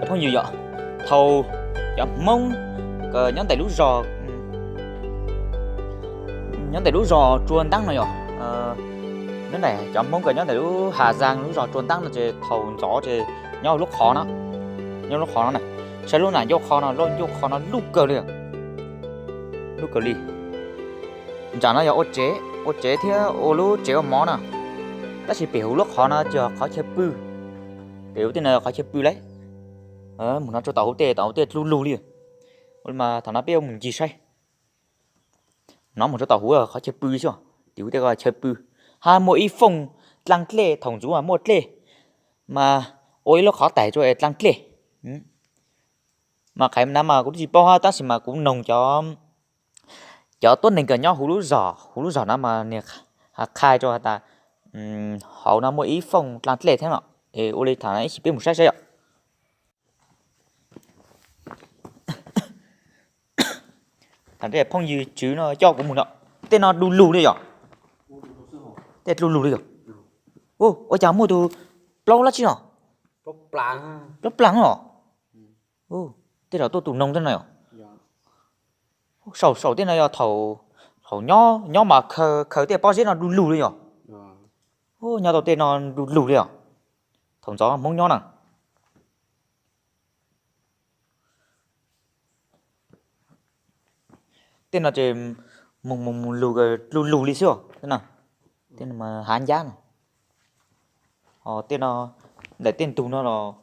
Phooj ywg yom, thaum cov Hmoob nyob ntawm lub zos, nyob ntawm lub zos Tsua Ntab no yom, nyob ntawm cov Hmoob nyob ntawm lub Hà Giang lub zos Tsua Ntab no ces thaum ntxov ces nyob lub qhov no, nyob lub qhov no na, saib lub nram ncauj qhov no, lub ncauj qhov no luj kawg li, luj kawg li. Nram no yog ua tsev, ua tsev thiab ua lub tsev ua mov na, tab sis pem hauv lub qhov no ces qhov chaw pw, pem hauv tej no qhov chaw pw lauj. Mus no rau tom hauv tej, tom hauv tej dlu lug li. Ua li mas thaum no peb yuav mus ncig saib. No mus rau tom hauv qhov chaw pw xwb, tim hauv tej ko chaw pw. Hab muaj ib fooj dlaaj dlej, thaum ntxuav mas muaj dlej, mas ua ib lub qhov tais rau dlaaj dlej. Mas qhov no mas kuv tsis paub hab, tab sis mas kuv noog cov, cov tuab neeg kws nyob huv lub zos, huv lub zos no mas nws qha rau has tas hauv no muaj ib fooj dlaaj dlej thiab no. Es ua li thaum no ib sim peb mus saib saib yom. Thaum phooj ywg Tswv no coj kuv mus no, tej no du lug li yom. Tej du lug li yom. Ua cas muaj tus plaub dab tsi no? Plaub plaag os. Tej zaum tuaj tus noog tej no yom. Saum saum tej no yog thaum, thaum nyob, nyob mas khaws, khaws tej pob zeb no du lug li yom. Nyob tau tej no du lug li os. Thaum ntxov Hmoob nyob na. Tej no ces mus mus mus lug, du lug li xwb os. Tej no mas hav ncab no. Ho tej no, ntawm tej ntug no los,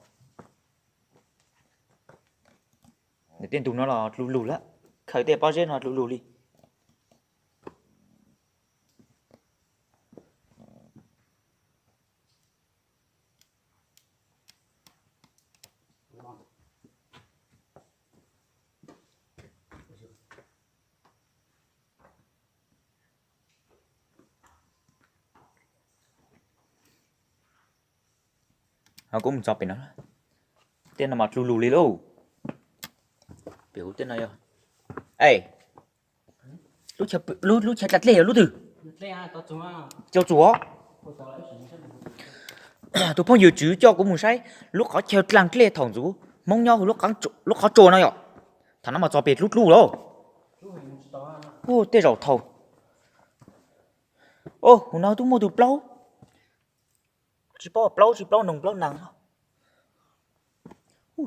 ntawm tej ntug no los du lug lawm, khaws tej pob zeb no du lug li. Kuv mus txog pem no, tej no mas du lug li lauj. Pem hauv tej no yog, lub chaw dlaag dlej yog lub twg? Cau txuas. Tus phooj ywg Tswv coj kuv mus saib lub qhov chaw dlaag dlej thaum ntxuv Hmoob nyob lub qhov tsua no yom. Thaum no mas txog pem dlub dlub lawm. Tej zaum thaum, hauv no twb muaj tus plaub, tsis paub plaub tsis plaub noog plaub naag.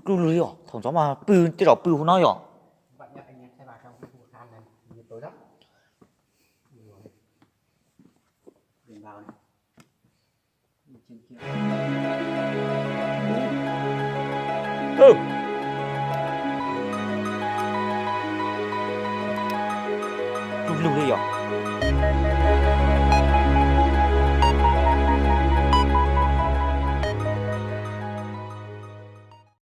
Du lug li os, thaum ntxov mas pw, tej zaum pw hauv no yom. Du lug li yom.